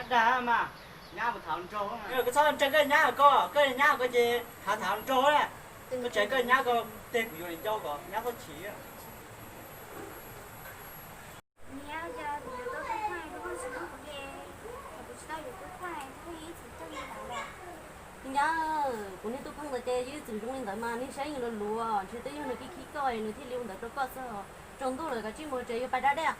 Dag mas, nyab mus tham nraug. Koj txhob ntseeg koj nyab ko, koj nyab ko ces tham tham nraug na. Koj ntseeg koj nyab ko, tej kuv yuav li ncauj kom nyab txhob chim. Niam, cas kuv yuav tau Tub Pheej, Tub Pheej tsis hlub kuv li, kuv tsis tau yuav Tub Pheej, Tub Pheej ib txwm coj li ntawd los. Niam, kuv niag Tub Pheej ntawd ces yeej ib txwm zoo li ntawd mas, niag saib yeej luag luag, ntshe twb yog nws khib khib koj nws thiaj li ua ntawd rau koj xwb. Tsaus ntuj lawm, kav tsij mus tsev, yuav pais da dej.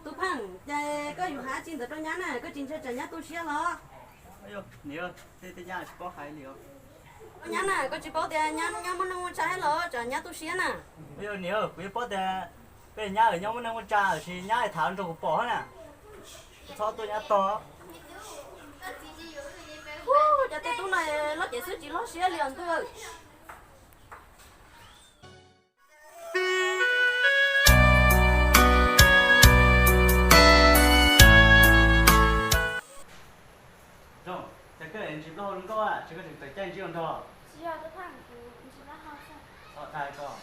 Tub Pheej, cas koj yuav hais tsi ntawd rau nyab na, koj tsis ntshai tsam nyab tu siab los? Niam, tej nyab tsis paub hais li os. Nyab na, koj tsis paub tias nyab nyob muaj neej muaj tsa los tsam nyab tu siab na. Niam, kuv yeej paub tias peb nyab nyob muaj neej muaj tsa, tiam sis nyab tham nrog kuv pom na, txhob tuaj nyab tog. Cov tej tub no loj cev xwb tsis loj siab li os ntuj. Ces koj ntsis plaub hau zoo nkauj, ces koj tseem tawm caij ntsib ua nrog. Tsis yog, Tub Pheej, kuv ntsis plaub hau xwb. Txhob dag koj.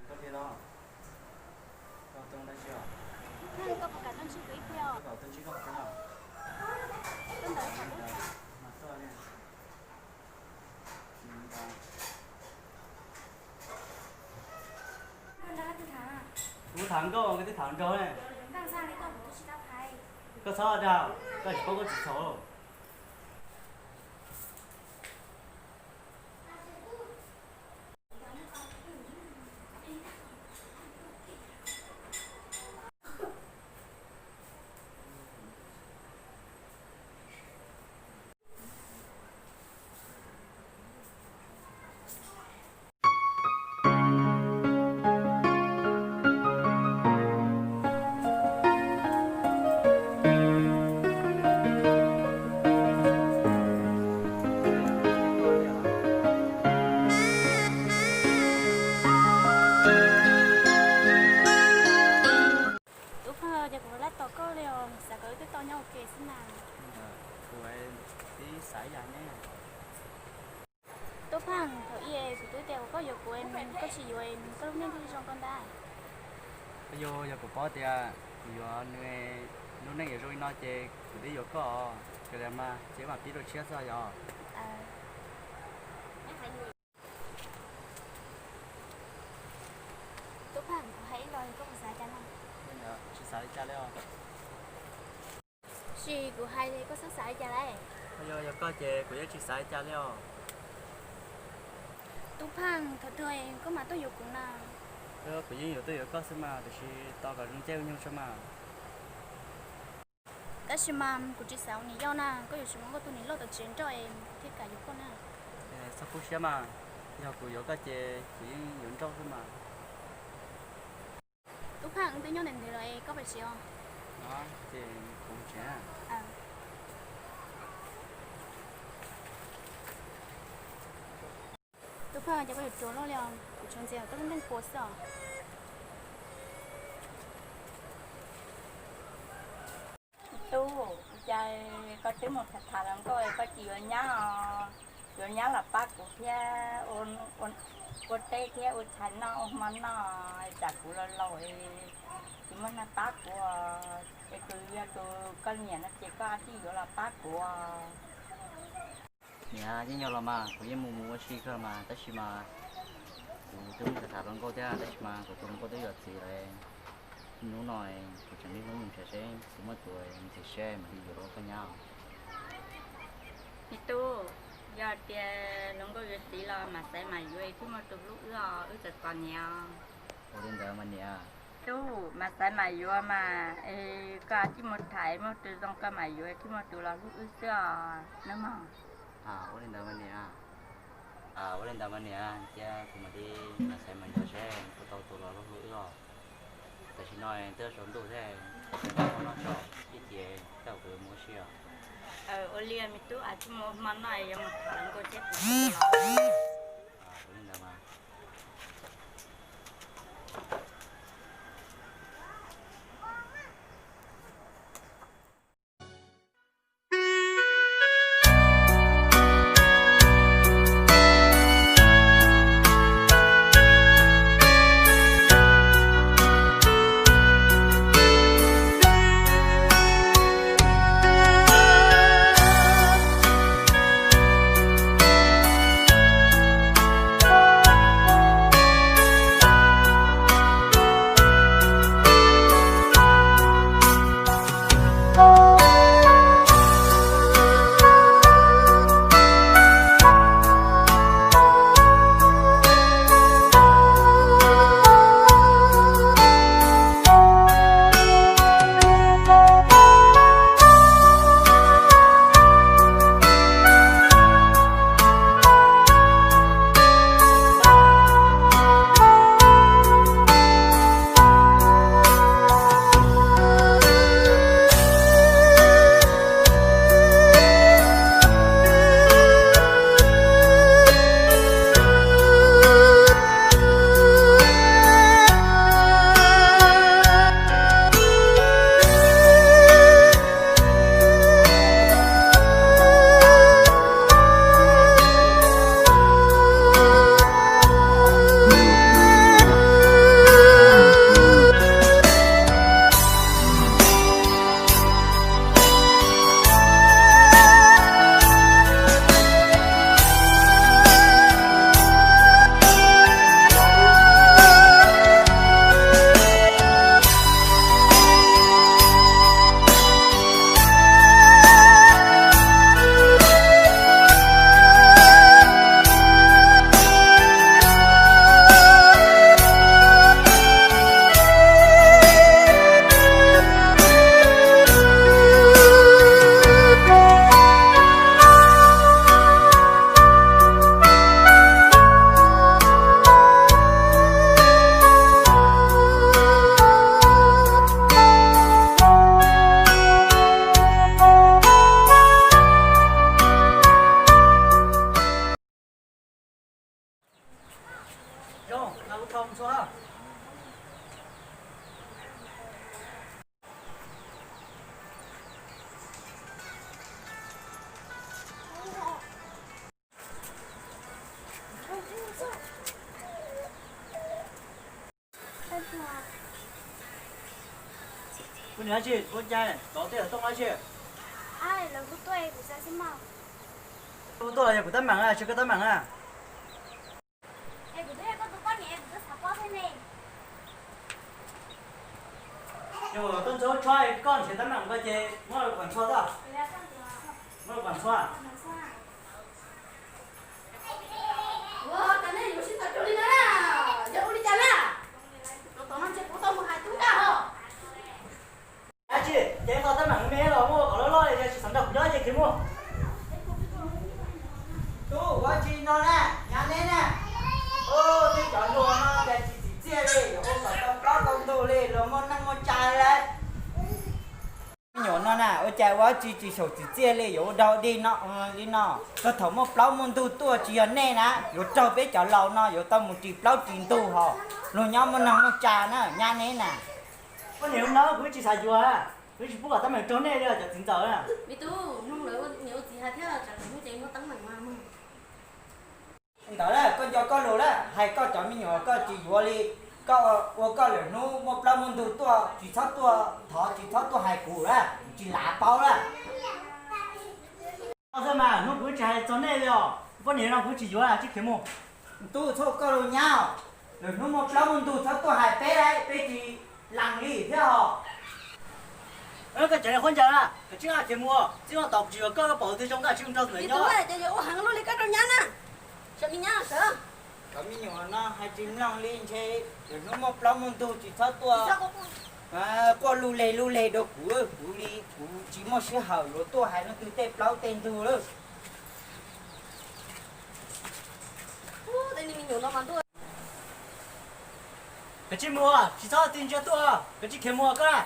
Koj thiab los? Koj tuaj dab tsi os? Koj puas kam tuaj ntsib kuv ib pliag os? Koj tuaj ntsib koj qhov twg no? Tuaj ntawd. Mas tuaj li. Kuv tham nkauj, koj twb tham nraug ne. Koj txhob dag, koj tsis paub koj tsis txhaum. Tub Pheej, ces kuv lab tos koj li os, xav kom wb twb tau nyob ua ke xwb na. Kuv tib xav ib yam ne. Tub Pheej, thaum ub kuv twb tias kom koj yuav kuv, koj tsis yuav, koj lub neej thiaj zoo koj ntag. Yog, yog kuv paub tias kuv yuav nws, lub neej yuav zoo li no ces kuv twb yuav koj. Kawg li mas, ces mam pib dua tshiab xwb yog. Tub Pheej, kuv hais ib los koj puas xav cas no? Tsis xav li cas li os. Tab sis kuv hais koj xav xav li cas lauj? Yog, yog koj ces kuv yeej tsis xav li cas li os. Tub Pheej, thaum twg koj mam tuaj yuav kuv na? Kuv yeej yuav tuaj yuav koj xwb mas, tiam sis tos kom zoo caij zoo nyoog tso mas. Tab sis mas kuv tsis xav ua niam yau na, koj yuav tsum muab koj tus niam loj tom tsev nrauj es kuv thiaj kam yuav koj na. Txhob kub siab mas, yog kuv yuav koj ces kuv yeej yuav nrauj xwb mas. Tub Pheej, wb twb nyob ntev ntev lawm es koj pais tsev os. Ces kuv mus tsev na. Tub Pheej, ces koj yuav ruam luaj li os, kuv tsuas ntxias koj lub nteej puas xwb os. Tub, cas koj twb mus tham tham hluas nkauj koj tsis yuav nyab os? Yuav nyab los pab kuv thiab ua teb thiab ua tshais noj ua hmo noj, tsam kuv laus laus tsis muaj neeg pab kuv, es kuv yog tus koj niam no ces koj cia li yuav los pab kuv. Niam, yeej yog los mas, kuv yeej mus mus ua si kawg mas, tab sis mas kuv twb mus tham tham hluas nkauj thiab, tab sis mas kuv tus hluas nkauj twb yuav txiv lawm. Hnub no kuv tseem niaj hnub mus nrhiav seb puas muaj tus ntxim siab mam li yuav koj nyab. Me tub, yog tias hluas nkauj yuav txiv los Mas Xaiv Mas Yuav thiaj muaj tus hlub wb os, wb txom txom nyem os. Ua li ntawd mas niam. Tub, Mas Xaiv Mas Yuav mas, es koj cia li mus tham muaj tus zoo koj mam yuav thiaj muaj tus los hlub wb xwb os nawb mog. Ua li ntawd mas niam. Ua li ntawd mas niam, cia kuv mam li Mas Xaiv Mas Yuav seb puas tau tus los hlub wb os. Tam sim no twb tsaus ntuj thiab, ua noj tso ib chim tej zaum kuv yuav mus ua si os. Ua li me tub, cia li mus ua hmo noj yuav mus tham hluas nkauj thiab kuv. Ua li ntawd mas. Kuv niam dab tsi, kuv cai tov tej xov tooj dab tsi? Lawv hu tuaj, kuv xav xwb mas. Hu tuaj los yog kuv tab meeg, tsis koj tab meeg na. Es kuv twb yog koj tus poj niam, kuv twb xav paub thiab ne. Yog koj ntxhua tshua koj nrhiav tab meeg ko ces muab los kom ntxhua tau. Muab los kom ntxhua. Ua, cas nej yuav sib tawm rau li no na? Yog ua li cas na? Rau tom no ntshe kuv tau mus hais tub nkaj hos. Dab tsi, ces koj tab meeg me los muaj kom loj loj li, tsis xav nrog kuv nyob ces khiav mus. Tub, ua tsi no na, nyab neb na? Tej cov hluas no cas tsis tsim txiaj li, yuav ua kom tau plaub tau ntug li los muaj neej muaj tsa li lauj. Me nyuam no na, ua cas ua tsi tsis xyaum tsim txiaj li, yuav ua dog dig no li no. Txog thaum muaj plaub muaj ntug tuaj tsis yog nej na, yuav raug peb cov laus no yuav tau mus ris plaub ris ntug hos luag nyob muaj neeg muaj tsa na, nyab neb na. Poj niam no kuv tsis xav yuav, kuv tsis pub kom teeb meem raug nej li cov txiv ntxawm na. Me tub, mloog lawv niam ua txiv hais thiab, tsam lawv hnub ces muaj teeb meem mas mloog. Ntawd na, koj nco koj lus lawm, hais koj cov me nyuam koj tsis yuav li, koj ua koj lwm hnub muaj plaub muaj ntug tuaj tsis txhob tuaj thov, tsis txhob tuaj hais kuv lawm, tsis lav paub lawm. Xwb mas hnub kuv tsis hais txog nej li os, poj niam no kuv tsis yuav, tsis khiav mus. Tub, txhob koj lus nyab, lwm hnub muaj plaub muaj ntug txhob tuaj hais peb, peb tsis lees li thiab os. Koj tseem qhuab ncaws na, koj tsis khiav mus, txij no tau tsis yuav koj, koj pom tus zoo koj tsis nrog ntawm nyob. Ces yuav ua heev luaj li koj rau nyab na. Sawv me nyab sawv. Cov me nyuam no hais tsis mloog li ntshe, lwm hnub muaj plaub muaj ntug tsis txhob tuaj quaj lug leg lug leg rau kuv, kuv li kuv tsis muaj sij hawm yuav tuaj hais leej twg tej plaub tej ntug lawm. Koj tsis mus, tsis txhob tig ntsia tuaj, koj tsis khiav mus koj.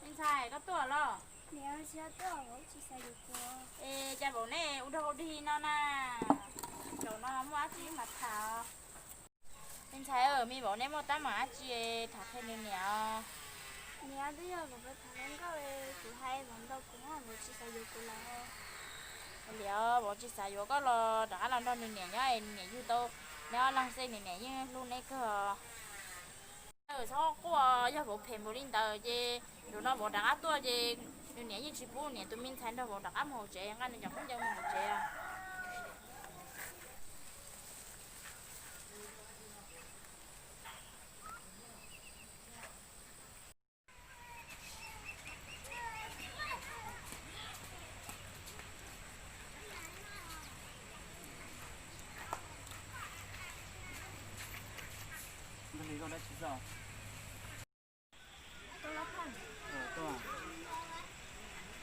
Me ntxhais, koj tuaj los? Es cas vauv nej ua dog ua dig no na? Zaum no muaj dab tsi mam tham. Me ntxhais, me vauv nej muaj teeb meem dab tsi tham qhia nws niam os. Niam, twb yog vauv tham hluas nkauj, kuv hais vauv ntaus kuv, vauv tsis xav yuav kuv lawm. Ua li vauv tsis xav yuav koj los rov qab los nrog nws niam nyob, nws niam yug tau neb ob leeg xwb, nws niam yeej hlub neb kawg. Txhob quaj, yog vauv phem npaum li ntawd ces zaum no vauv rov qab tuaj ces nws niam yeej tsis pub niam tus me ntxhais nrog vauv rov qab mus hauv tsev, nqa nws cov khaub ncaws mus hauv tsev. Koj hais koj dab tsi xwb? Tuaj,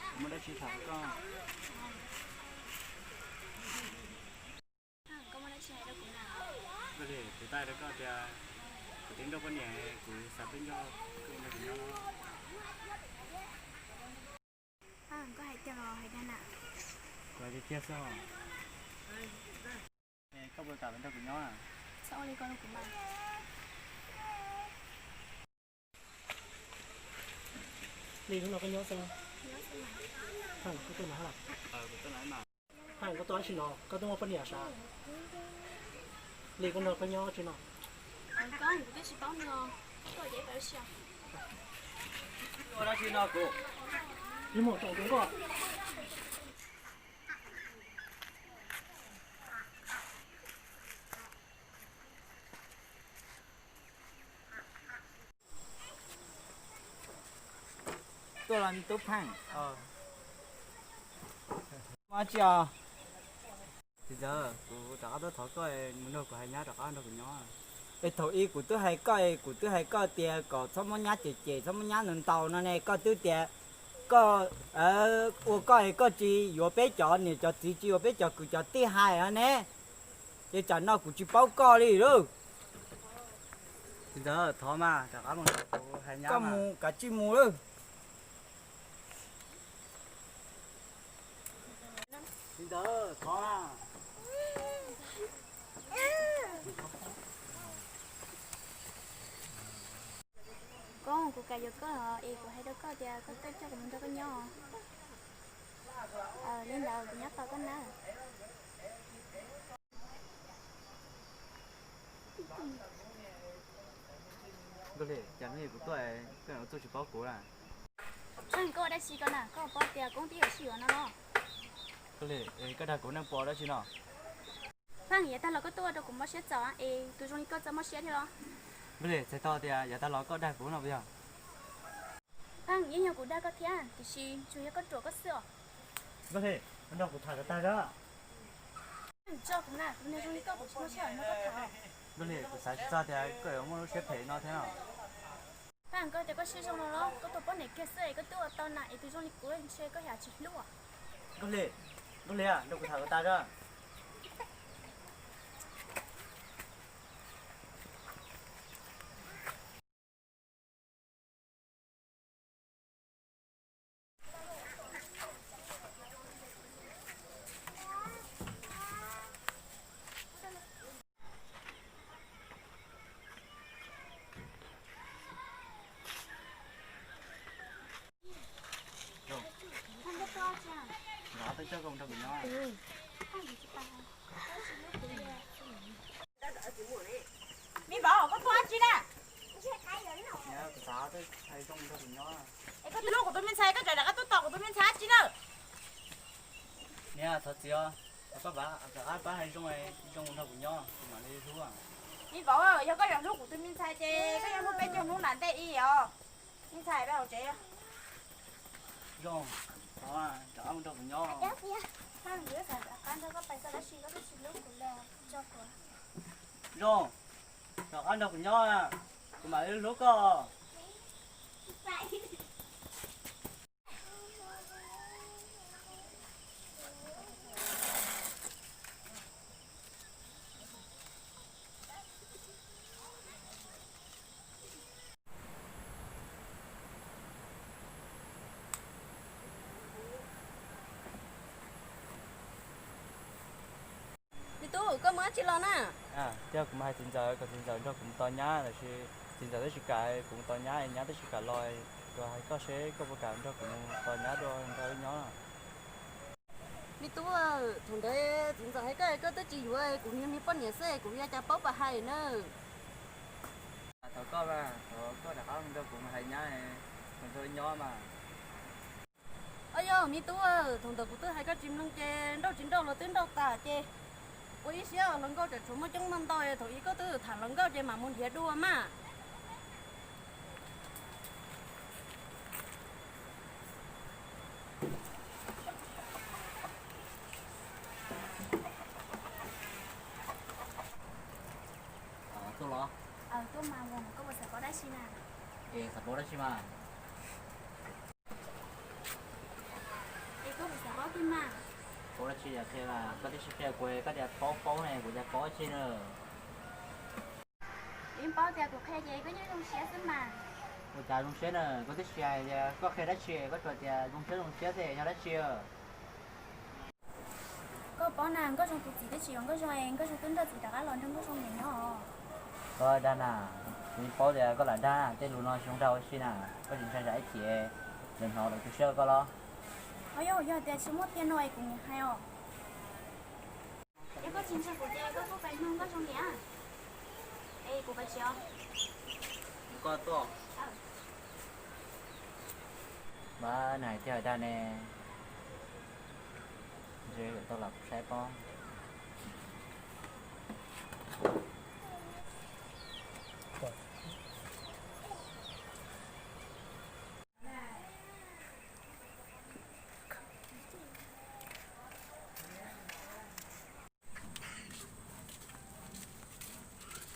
kuv muaj dab tsi tham koj. Koj muaj dab tsi hais rau kuv na? Kuv li kuv tau rau koj tias kuv twb nrauj poj niam, kuv xav tuaj nrog koj nrog kuv nyob no. Koj hais tiag los hais dag na? Kuv hais tiag tiag xwb. Koj puas kam los nrog kuv nyob? Txhob ua li ko rau kuv mas. Li hnub no koj nyob xwb los? Koj tuaj na. Haj, koj tuaj dab tsi no? Koj tuaj muaj poj niam sav? Li koj nrog koj nyob dab tsi no? Koj, kuv twb tsis paub nws, koj yeej paub tsis. Ua dab tsi no kuv? Ib muag tsoom tus nkoj. Tuaj los me tub Pheej? Muaj dab tsi os? Txiv ntxawm, kuv rov qab tuaj thov koj mus nrog kuv hais nyab rov qab nrog kuv nyob. Es thaum ub kuv twb hais koj, kuv twb hais koj tias kom txhob muab nyab cem cem, txhob muab nyab ntaus ntaus no ne, koj twb tias koj, ua koj es koj tsis yuav peb cov niam cov txiv, tsis yuav peb cov kwv cov tij hais no ne. Ces tsam no kuv tsis paub koj li lauj. Txiv ntxawm, thov mas, rov qab mus nrog kuv hais nyab. Koj mus kav tsij mus lawm. Txiv ntxawm, thov mas. Koj, kuv kam yuav koj es kuv hais rau koj tias koj tuaj coj kuv mus nrog koj nyob. Li ntawd kuv nyob tos koj nawb. Nkauj Hli, cas hnub kuv tuaj koj txawm tsis paub kuv na? Pheej, koj ua dab tsi koj na? Koj paub tias koob tib yuav sib yuav no los? Nkauj Hli, koj dag kuv neej puas dab tsi no? Pheej, yav tag los koj tuaj ua rau kuv mob siab txaus es tus zoo li koj txawj mob siab thiab los? Nkauj Hli, txhais tau tias yav tag los koj dag kuv no puas yog? Pheej, yeej yog kuv dag koj thiab, tiam sis tsuas yog koj ruam koj xwb os. Nkauj Hli, nrog kuv tham kom tag zog. Tso kuv na, kuv niag zoo li koj kuv tsis mob siab no koj tham. Nkauj Hli, kuv xav tsis txog tias koj yuav muaj lub siab phem no thiab no. Pheej, koj tias koj siab zoo no los? Koj tus poj niam kiag xwb es koj twb ua tau na, es tus zoo li kuv ntshe koj yam tsis hlub. Nkauj Hli, Nkauj Hli, nrog kuv tham kom tag zog. Nkauj Hli, coj koj mus nrog kuv nyob. Me Vauv, koj tuaj dab tsi na? Kuv xav tuaj hais zoo nrog kuv nyob. Es koj twb hlub kuv tus me ntxhais, koj tseem rov qab tuaj tos kuv tus me ntxhais dab tsi na? Niam, thov txim os, thov koj rov qab pab hais zoo, zoo nrog kuv nyob, kuv mam li hlub. Me Vauv, yog koj yuav hlub kuv tus me ntxhais ces koj yuav hlub peb caug hnub nram ntej ib os. Me ntxhais, peb hauv tsev. Zoo, thov rov qab mus nrog kuv nyob. Zoo, rov qab nrog kuv nyob, kuv mam li hlub koj. Me tub, koj mus dab tsi los na? Coj kuv mus hais txiv ntxawm kom txiv ntxawm nrog kuv mus tos nyab, tiam sis txiv ntxawm twb tsis kam kuv mus tos nyab, nyab twb tsis kam los, kuv hais koj seb koj puas kam nrog kuv mus tos nyab dua nrog wb nyob. Me tub, thaum ntawd txiv ntxawm hais koj, koj twb tsis yuav, kuv yog niag poj niam xwb kuv yuav cas paub pab hais na. Thov koj mas, thov koj rov qab nrog kuv mus hais nyab, mus nrog wb nyob mas. Au yog me tub, thaum ntawd kuv twb hais koj tsis mloog ces nrauj tsis nrauj los twb nrauj tas ces ua ib siab hluas nkauj tseem tshuav muaj coob muaj ntau, thaum ub koj twb tham hluas nkauj ces mam mus nrhiav dua mas. Tuaj los? Tuaj mas, koj puas xav paub dab tsi na? Es xav paub dab tsi mas? Es koj puas xav paub tiag mas? Paub dab tsi yam qhia, koj twb tsis qhia kuv, koj tias paub paub ne, kuv cas paub dab tsi na. Yeej paub tias kuv qhia ces koj yeej zoo siab xwb mas. Ua cas zoo siab na, koj twb tsis hais tias koj qhia dab tsi, koj tsuas tias zoo siab zoo siab xwb yog dab tsi? Koj paub na, Nkauj Zoo tus txiv twb tsis yuav Nkauj Zoo es Nkauj Zoo twb nrauj txiv rov qab los nrog Nkauj Zoo niam nyob os. Koj dag na, kuv yeej paub tias koj lam dag, tej lus no tsis zoo dag ua si na, koj tsis ntshai tsam ib chim lawv hnov lawv tu siab rau koj los? Au yog, yog tias tsis muaj tiag no es kuv niam hais os. Yog koj tsis ntseeg kuv ces koj kuj pais nug Nkauj Zoo niam. Es kuv pais tsev os. Koj tuaj. Mas nws hais tiag dag ne, ntshe yuav tau los kuv saib pob.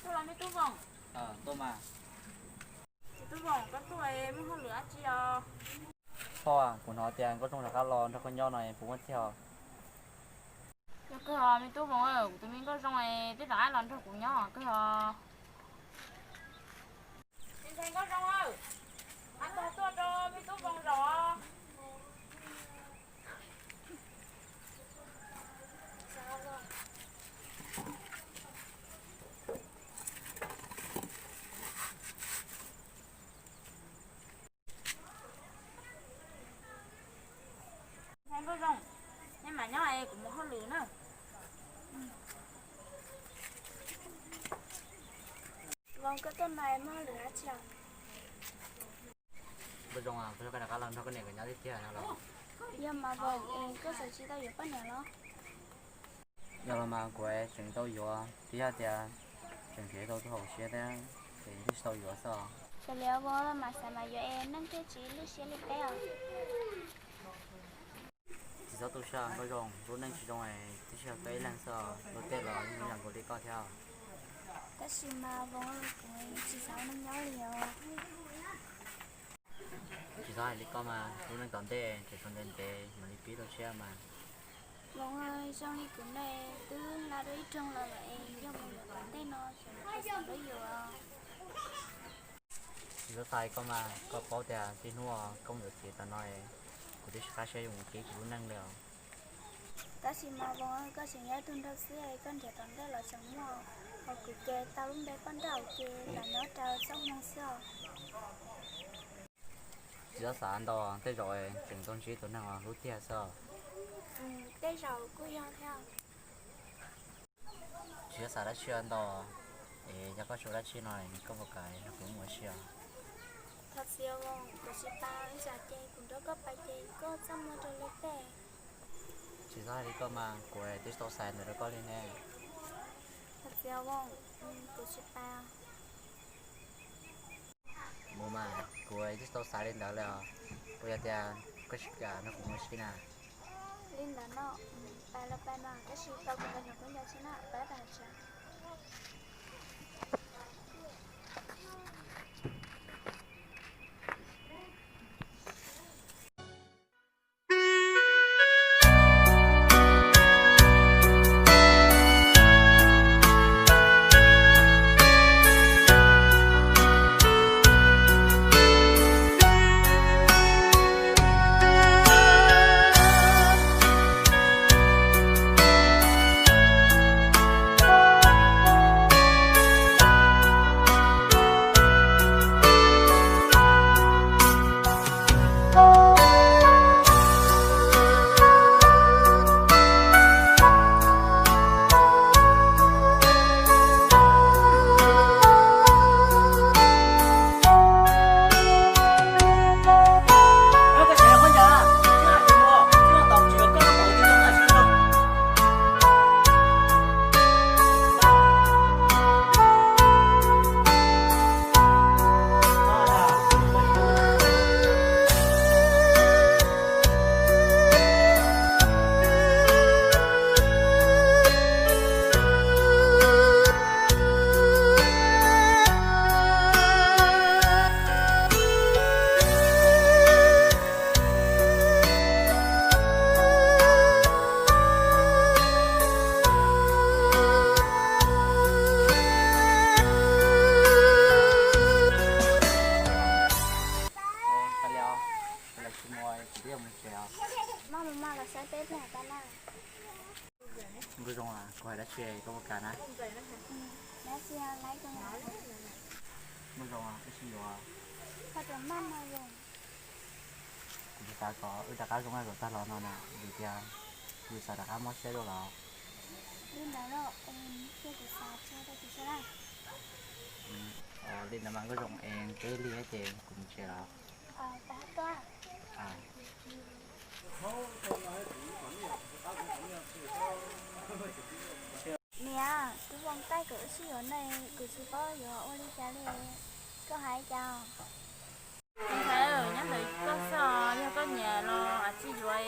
Tuaj los me tub Voos. Tub Voos, koj tuaj muaj hauj lwm dab tsi os? Phauj, kuv hnov tias Nkauj Zoo rov qab los nrog koj nyob no puas muaj tiag? Yog kawg os me Tub Voos, kuv tus me Nkauj Zoo twb rov qab los nrog kuv nyob kawg os. Me ntxhais Nkauj Zoo, hais tuaj rau me Tub Voos zaum. Ntxhais Nkauj Zoo, nej mam nyob es kuv mus hauj lwm na. Voos, koj tuaj no muaj hauj lwm dab tsi os? Nkauj Zoo, kuv coj koj rov qab los nrog koj niam nkawd nyob tiag tiag no los? Yog mas Voos, es koj xav tsis tau yuav poj niam los? Yog los mas kuv tseem tau yuav, twb yog tias tseem nrhiav tau tus haum siab thiab ces thiaj tsis tau yuav xwb os. Xyov li Voos, mas xav mas yuav es neej thiaj tsis lwj siab li peb os. Tsis txhob tu siab Nkauj Zoo, lub neej tsis zoo es twb tsis yog koj ib leeg xwb os, luag tej los yeej zoo nkaus li koj thiab. Tab sis mas Voos, kuv tsis xav ua neeg nyob li os. Tsis txhob hais li koj mas, lub neej tom ntej tseem tshuav ntev ntev mam li pib tau siab mas. Voos, zoo li kuv ne twb hla dua ib rooj los lawm es yog mus yuav tom ntej no xyov yuav puas xav yuav. Tsis txhob xav li koj mas, koj paub tias txij hnub koj mus yuav txiv tas no es kuv twb tsis qab siab yuav mus kev kuv lub neej li os. Tab sis mas Voos, koj tseem yog ib tug nraug xwb es koj nrhiav tom ntej los tseem muaj, hos kuv ces tau lub npe poj nrauj ces los nyob rau txoj hmoo xwb os. Tsis txhob xav ntau, tej zaum tseem tau ntsib tus neeg uas hlub tiag xwb os. Tej zaum kuj yog thiab. Tsis txhob xav dab tsi ntau, es yog koj tsis ua dab tsi no koj puas kam nrog kuv mus ua si os? Thov txim Voos, kuv tsis pab, ib tsam ces kuv nrog koj pais ces koj txaj muag rau luag tej. Tsis txhob hais li koj mas, kuv twb tsis tau xav ntawd rau koj li ne. Thov txim Voos, kuv tsis pab. Mus mas, kuv twb tsis tau xav li ntawd li os. Puas yog tias koj tsis kam nrog kuv mus ua si na? Li ntawd no, pais los pais mas, tab sis tos kuv ntawd nrog kuv nco tsis na, pab tas tsa. Maj mus maj los saib peb pliag tas na. Nkauj Zoo, kuv hais dab tsi koj puas kam na? Nkauj Zoo, wb sib yuav. Kuv tsis xav kom wb rov qab zoo nkauj zaum tag los no na, vim tias kuv xav rov qab mob siab dua los. Li ntawd mas Nkauj Zoo, es peb lig ces kuv mus tsev los. Niam, Tub Voos taij kom wb sib yuav ne, kuv tsis paub yuav ua li cas li, koj hais cas? Ntxhais, nyob ntawm koj xwb os, yog koj nyiam los cia li yuav,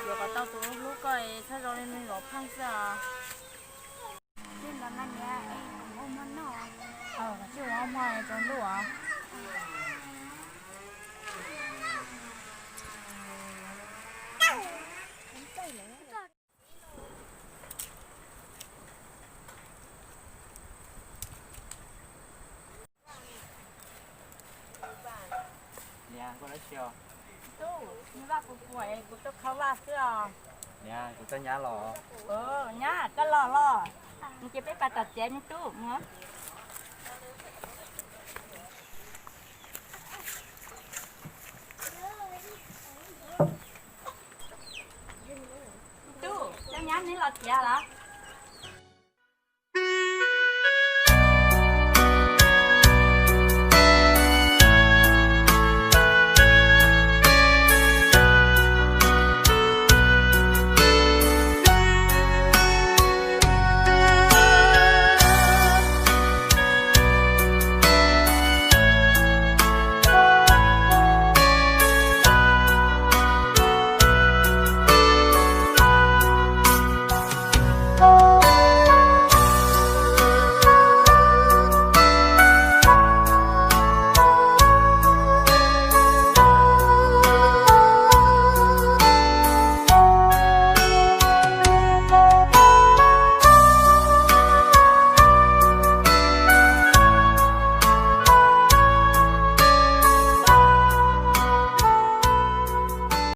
yuav kom tau tus hlub koj, txhob zoo li me vauv pheej xwb os. Li ntawd mas niam, es kuv mus Tsis ua hmo tsaus ntuj os. Niam, koj dab tsi os? Tub, nws vaj kuv puas es kuv tuaj khawb vaj xwb os. Niam, kuv tuaj nyab los. Nyab, koj los los. Ces peb pais tom tsev me tub, mus.